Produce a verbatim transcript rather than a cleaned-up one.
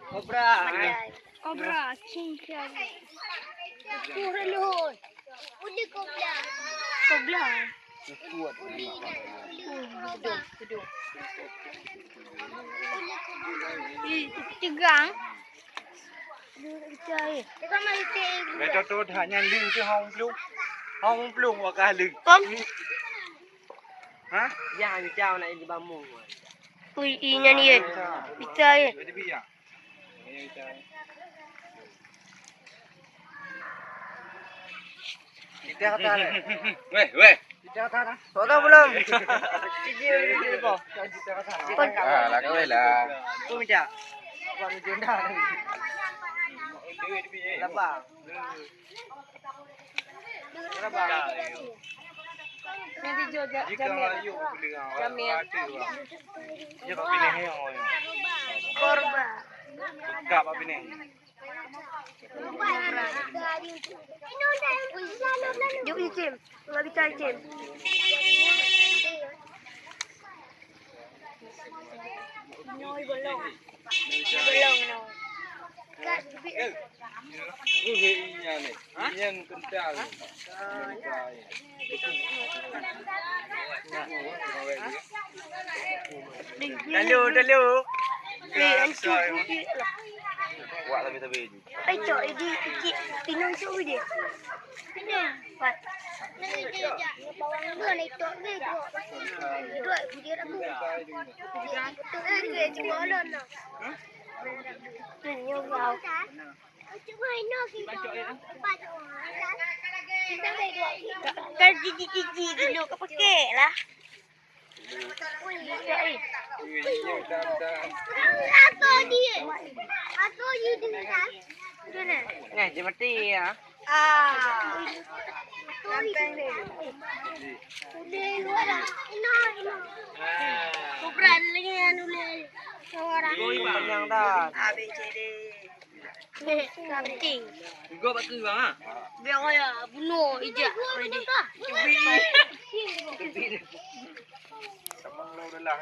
Kobra. Kobra, king kobra. Tuh, Lun. Udah kobra. Kobra. Ih, tegang. Betul tu dah nyan leuh tu hong plueng. Hong plueng wak kah leuh. Pom. Ha? Ya, ya, nak jadi bambu. Ui, ih, nyan ye. Bisa ye. Jadi biar. Kita kata. Weh, weh. Kita kata dah. Soda belum? Sijil, sijil, po. Kita kata. Ah, lah, kawin lah. Tu minta. Bukan janda. Lapar. Berapa? Yang hijau ja-, Jamil. Jamil. Dia Pak Pinang ni, oh, ya. Korban. Enggak, Pak Pinang. Yuk, Icim. Enggak bisa, Icim. Nyoe bolong. Bolong, no. Ini inya ni. Inya kental. Lalu, lalu. Eh, ancur. Wak tapi-tapi. Ai, cok, idi, iki, pinong cok dia. Pinong. Pat. Bawang dua, naik tok dia, dua. Dua, dia dah buka. Betul, dia cuma ulun lah. Ni, nyoe bau. Kan gigi-gigi dulu, kau pakai lah. Nah, dia mati ya. Ah. Kubran lagi yang nulis. Suara. Kenyang dah. A, B, C, D. Something. Juga bak tu bang ah. Biar ya bunuh ijak. Ready. Cubit. Cubit. Sama lo dah lah.